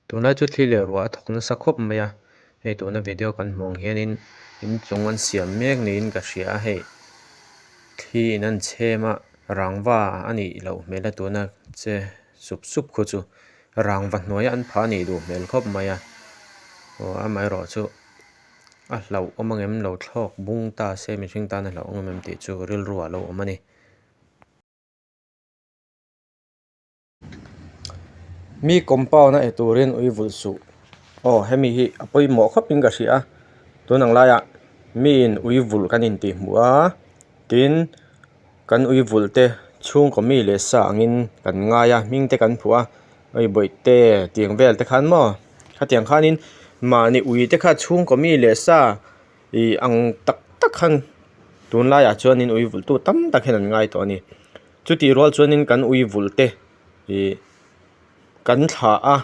Tunlai chu thli leh ruah a thawk nasa khawp mai a hei tuna video kan hmuh ang hianin inchung an siam mek niin ka hria a hei thli in an chhem a rangva a nih loh hmel a tuna che sup sup khu chu rangva hnuaiah an phah a nih duh hmel khawp mai a aw amaherawh chu a hlauhawm ang em lo thlawk bung ta se mihring tan a hlauhawm ang em tih chu rilru ah a lo awm a ni. Mi compound a e turin ui vulh suh aw hemi hi a pawimawh khawp in ka hria a tun ang laiah miin ui vulh kan intih hmuh a tin kan ui vulh te chhungkaw mi leh sa angin kan ngai a hming te kan phuah a hei bawihte tiang vel te khan maw khatiang khanin mahni ui te kha chhungkaw mi leh sa ih ang tak tak khan tunlaiah chuanin ui vulh tu tam tak hian an ngai tawh a ni. Chutih rual chuanin kan ui vulh te ih kan thlah a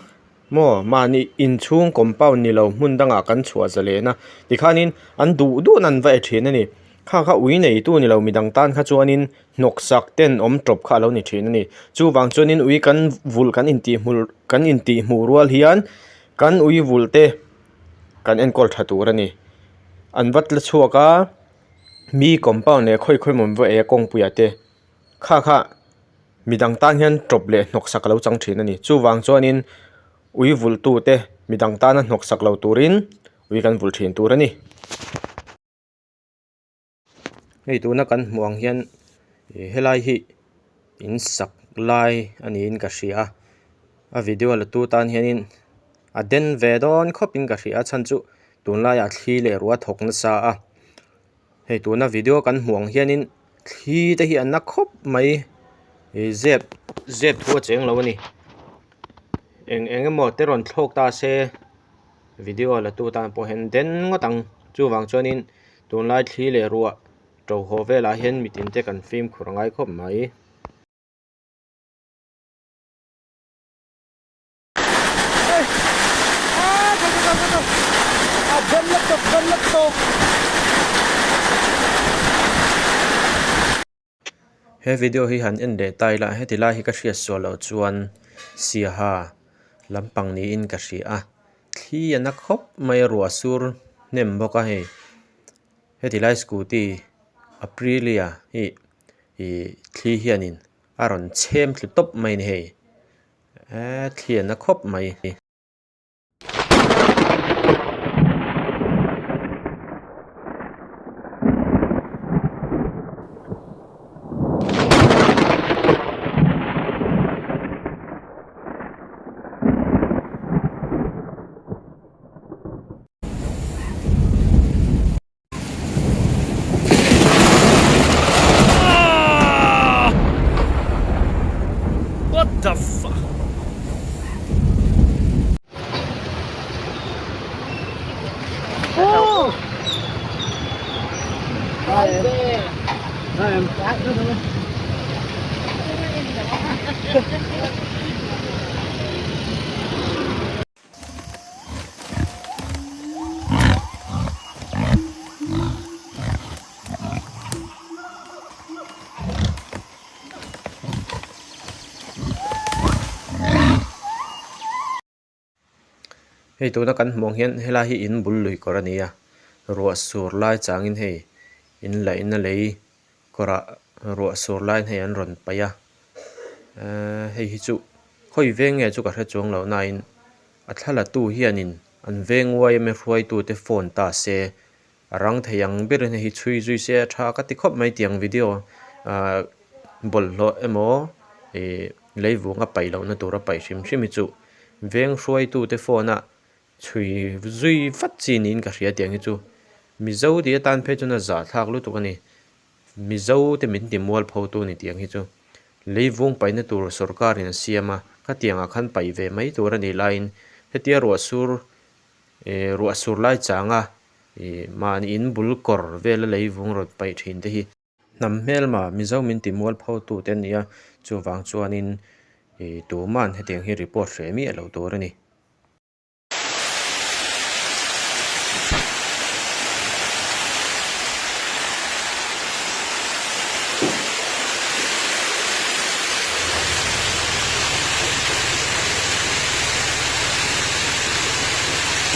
maw mahni inchhung compound ni lo hmun dangah kan chhuah zalen a tikhanin an duh duhna an va e thin a ni kha kha ui neitu ni lo midang tan kha chuanin hnawksak ten awm tawp kha a lo ni thin a ni chuvang chuanin ui kan vulh kan intih hmul kan intih hmuh rual hian kan ui vulh te kan enkawl tha tur a ni an va tla chhuak a. Mi compound leh khawi khawi maw va ei a kawngpuiah te kha kha midang tan hian tawp leh hnawk sak a lo chang thin a ni chuvang chuanin ui vulh tu te midang tana hnawk sak lo turin ui kan vulh thin tur a ni. Hei tuna kan hmuh ang hian ih helai hi in sak lai a niin ka hria a a video la tu tan hianin a den ve dawn khawp in ka hria a chhan chu tunlaiah thli leh ruah a thawk nasa a hei tuna video kan hmuh ang hianin thli te hi a na khawp mai ih zep zep thu a cheng lo a ni eng eng emaw te rawn thlawk ta se video la tu tan pawh hian den ngawt ang chuvang chuanin tunlai thli leh ruah to haw velah hian mitin te kan fimkhur a ngai khawp mai. He video hi han en leh ta ila heti lai hi ka hriat sual loh chuan siaha lampang niin ka hria a thli a na khawp mai a ruah sur hnem bawk a hei heti lai scooty aprilia hi ih thli hianin a rawn chhem thlu tawp mai a ni hei. Eee thlian na khawp mai. What the fuck? Hei tuna kan hmuh ang hian helai hi in bul lui kawr a ni a ruah sur lai changin hei in laihna lei kawrah ruah sur laiin hei an rawn paih a eee hei hi chu khawi veng nge chu ka hre chuang lo nain a thla la tu hianin an veng uai emaw hruaitute phone ta se a rang thei ang berin hei hi chhui zui se a tha ka ti khawp mai tiang video ahh bawlhhlawh emaw ih leivung a paih lohna tur a paih hrim hrim hi chu veng hruaitute phone a chhui zui vat chi niin ka hria tiang hi chu mizo tih atan phei chuan a zahthlak lutuk a ni. Mizo te min ti mual pho tu ni tiang hi chu leivung paihna tur sorkar in a siam a, khatiang ah khan paih ve mai tur a nih laiin hetia ruah sur eh ruah sur lai chang a ih mahni in bul kawr vel a leivung rawn paih thin te hi hnam hmelma Mizo min ti mual pho tu te a ni a, chuvang chuanin ih tuman hetiang hi report hreh miah lo tur a ni.